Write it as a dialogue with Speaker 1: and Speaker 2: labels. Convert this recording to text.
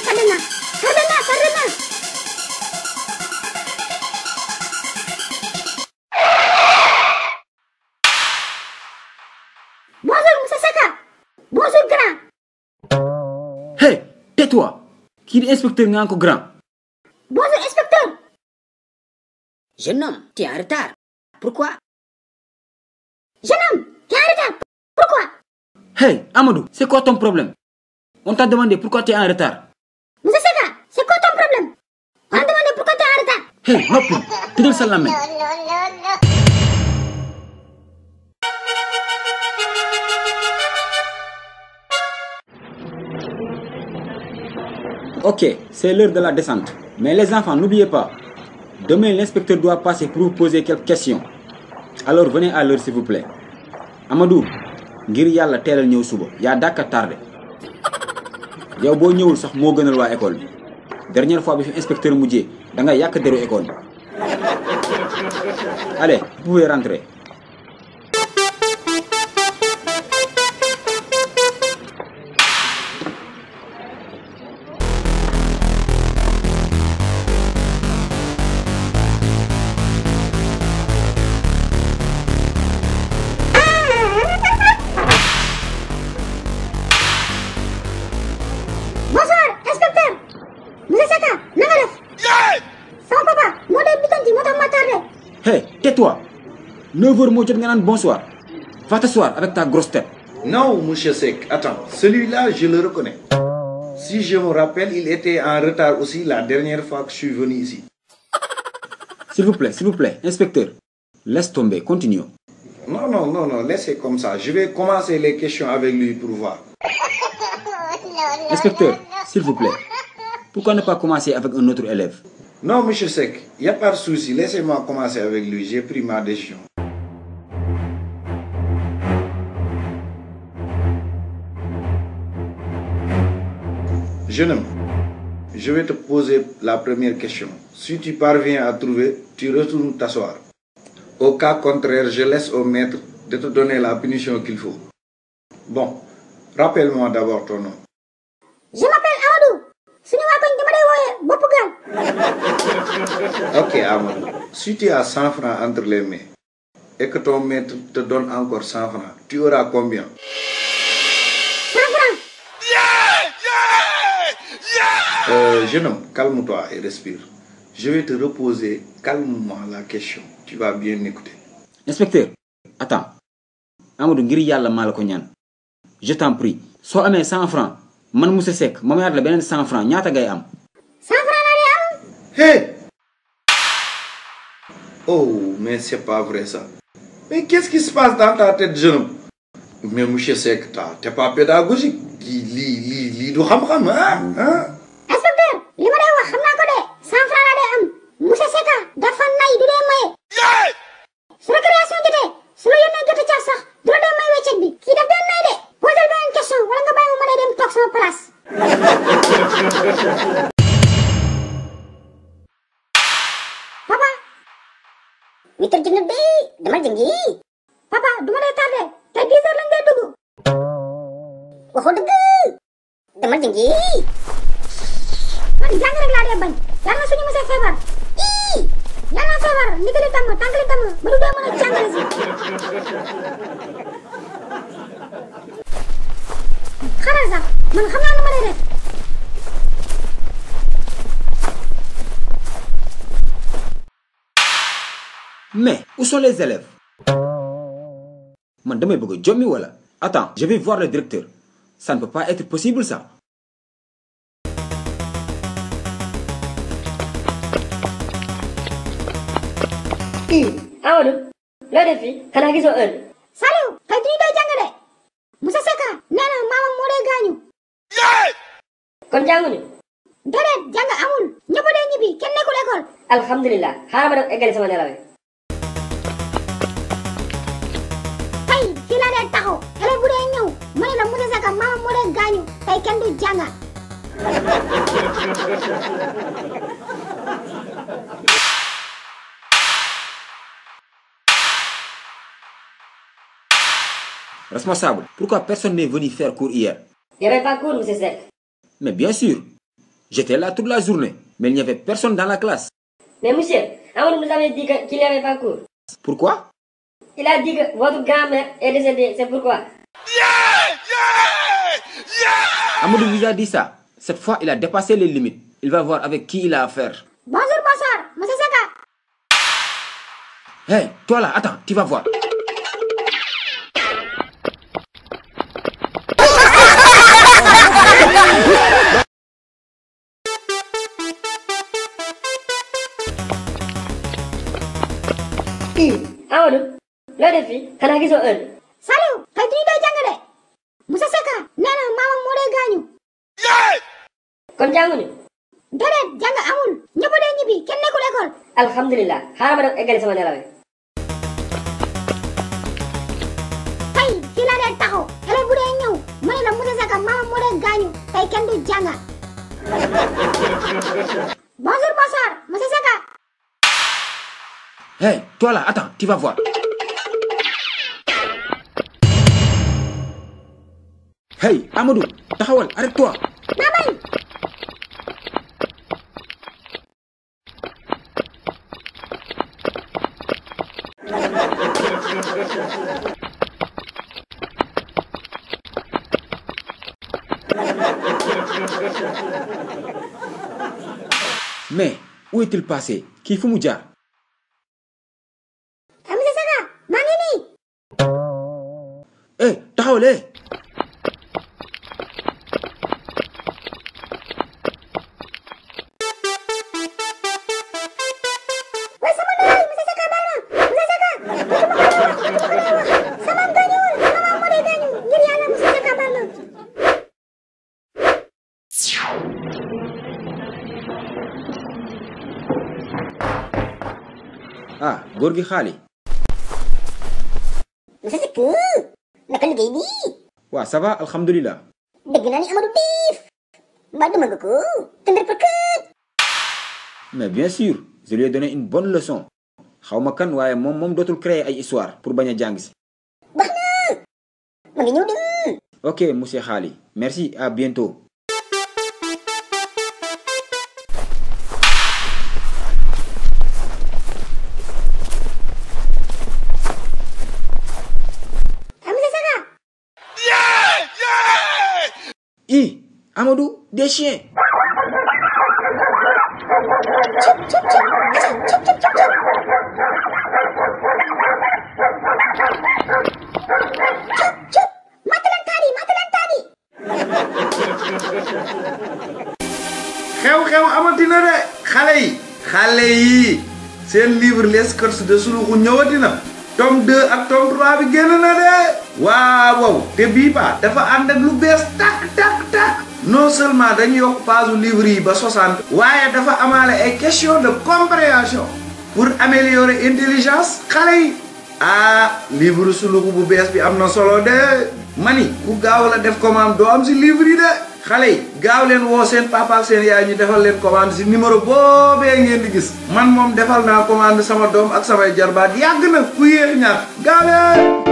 Speaker 1: Cardena. Bonjour, monsieur Seka. Bonjour, grand.
Speaker 2: Hey, tais-toi. Qui est inspecteur nga ko grand?
Speaker 1: Bonjour, inspecteur.
Speaker 3: Jeune homme, tu es en retard. Pourquoi?
Speaker 1: Jeune homme, tu es en retard. Pourquoi?
Speaker 2: Hey, Amadou, c'est quoi ton problème? On t'a demandé pourquoi tu es en retard.
Speaker 1: Monsieur Seka, c'est quoi ton problème? On a demandé pourquoi tu es en retard.
Speaker 2: Hey, noppi, tëjal sa làmmiñ. Ok, c'est l'heure de la descente. Mais les enfants, n'oubliez pas, demain l'inspecteur doit passer pour vous poser quelques questions. Alors venez à l'heure s'il vous plaît. Amadou, ngir yàlla teelal ñëw suba yaa dàkka tardé. yow boo ñëwul sax moo gënal waa école bi. Dernière fois bi fi inspecteur mujjee da nga yàq deru école bi. Allez, vous pouvez rentrer. Hey, tais-toi. 9h moo jot nga naan bonsoir. Va t'asseoir avec ta grosse tête.
Speaker 4: Non, monsieur Seck, attends. Celui-là, je le reconnais. Si je me rappelle, il était en retard aussi la dernière fois que je suis venu ici.
Speaker 2: S'il vous plaît, inspecteur. Laisse tomber, continuons.
Speaker 4: Non, laissez comme ça. Je vais commencer les questions avec lui pour voir.
Speaker 2: Inspecteur, s'il vous plaît. Pourquoi ne pas commencer avec un autre élève?
Speaker 4: Non, monsieur Seck, il n'y a pas de souci. Laissez-moi commencer avec lui. J'ai pris ma décision. Jeune homme, je vais te poser la première question. Si tu parviens à trouver, tu retournes t'asseoir. Au cas contraire, je laisse au maître de te donner la punition qu'il faut. Bon, rappelle-moi d'abord ton nom.
Speaker 1: Je m'appelle Amadou.
Speaker 4: Ok, Amadou. Si tu as 100 francs entre les mains et que ton maître te donne encore 100 francs, tu auras combien?
Speaker 1: 100 francs.
Speaker 4: Jeune homme, calme-toi et respire. Je vais te reposer calmement la question. Tu vas bien écouter.
Speaker 2: Inspecteur, attends. Amadou ngir yàlla maa la ko ñaan. Je t'en prie. Soo amee 100 francs, man monsieur Seck ma mayaat la beneen 100 francs ñaata ngay am?
Speaker 1: 100 francs laa lay am.
Speaker 4: Hey! Oh, mais c'est pas vrai ça. Mais qu'est-ce qui se passe dans ta tête, jeune homme? Mais monsieur Seck, t'es pas pédagogique. Lii du xam-xam, hein?
Speaker 1: Inspecteur, li ma lay wax xam naa ko de 100 francs laa lay am. Monsieur Seck dafa nay du dee maye. Su récréation jotee su la yónnee jot a caaf sax du la dee may weccet bi. Kii daf dee nay de. Posal beneen question wala nga bàyyi ma lay dem toog sama place. Papa. 8 heures jot na de dama jàngi. Papa du ma lay tardé tey 10 heures lañ lay dugg. waxoo dëgg dama jàngi. man jàng rek laa dee bañ. yàlla na suñu monsieur feebar. yàlla na feebar ndigali tàmm tàngali tàmm ba du dee mën a jàngale si. xaaral sax man xam naa nu ma lay def.
Speaker 2: Mais où sont les élèves? Man damay bëgg a jommi wala? Attends, je vais voir le directeur. Ça ne peut pas être possible ça.
Speaker 3: Amadou, loo def fii xanaa gisoo heure bi.
Speaker 1: Saliou tey du ñu doy jàng de. Monsieur Seck nee na maamam moo dee gaañu.
Speaker 3: kon jànguñu.
Speaker 1: déedéet jàng amul ñëpp dee ñibbi kenn nekkul école.
Speaker 3: alhamdulilah xaaral ma dem eggali sama nelaw yi.
Speaker 1: tey fii laa dee taxaw élève bu dee ñëw ma ne la monsieur Seck maamam moo dee gaañu tey kenn du jànga.
Speaker 2: Responsable, pourquoi personne n'est venu faire cours hier?
Speaker 3: Il n'y avait pas cours, monsieur Seck.
Speaker 2: Mais bien sûr. J'étais là toute la journée, mais il n'y avait personne dans la classe.
Speaker 5: Mais monsieur, Amadou nous avait dit qu'il n'y avait pas cours.
Speaker 2: Pourquoi?
Speaker 5: Il a dit que votre grand-mère est décédée, c'est pourquoi.
Speaker 2: Amadou vous a dit ça. Cette fois, il a dépassé les limites. Il va voir avec qui il a affaire.
Speaker 1: Bonjour, bonsoir, monsieur Saka.
Speaker 2: Hé, toi là, attends, tu vas voir.
Speaker 5: Amadou, loo def fii xanaa gisoo heure.
Speaker 1: Saliou, tey du ñu doy jàng de. Monsieur Saka nee na maamam moo dee gaañu.
Speaker 5: kon jànguñu.
Speaker 1: Déedéet jàng amul. ñëpp dee ñibbi kenn nekkul école.
Speaker 5: alhamdulilah xaaral ma dem eggali sama nelaw yi.
Speaker 1: tey fii laa dee taxaw. élève bu dee ñëw ma ne la monsieur Saka maamam moo dee gaañu. tey kenn du jàng. Bonjour, bonsoir, monsieur Saka.
Speaker 2: Hé, toi là, attends, tu vas voir. Hey, Amadou, taxawal, arrête-toi.
Speaker 1: naa bañ.
Speaker 2: Mais, où est-il passé? Kii fu mu jaar?
Speaker 1: Monsieur Saka maa ngi nii.
Speaker 2: Eh, taxawal, eh.
Speaker 1: waaye sama ndey monsieur Saka baal ma. monsieur Saka sama gaañuwul maamam moo dee gaañu ngir yàlla monsieur Saka baal ma.
Speaker 2: Ah, góor gi xaali.
Speaker 1: monsieur Saka naka liggéey bi.
Speaker 2: Waaw, ça va, alhamdulilah.
Speaker 1: dégg naa ni Amadou diif. mbaa duma nga ko. tëndër pëkët.
Speaker 2: Mais bien sûr, je lui ai donné une bonne leçon. xawma kan waaye moom dootul créer ay histoire pour bañ a jàng si.
Speaker 1: baax na. ma ngi ñëw dem.
Speaker 2: Ok, monsieur Khali. Merci, à bientôt.
Speaker 1: monsieur Saka.
Speaker 2: Amadou, des chiens.
Speaker 4: xew-xew amatina de xale yi seen livre les sketchs de Suluxu ñëwatina tome 2 ak tome 3 bi génn na de waaw te bii ba dafa ànd ak lu bees tak non seulement dañu yokk page livre yi ba 60 waaye dafa amaale ay question de compréhension pour améliorer intelligence xale yi livre Suluxu bu bees bi am na solo de mani ku gaaw la def commande doo am si livre yi de xale yi gaaw leen woo seen papa ak seen yaay ñu defal leen commande si numéro boobee ngeen di gis man moom defal naa commande sama doom ak samay jarbaat yàgg na ku yéex ñaar gaaw leen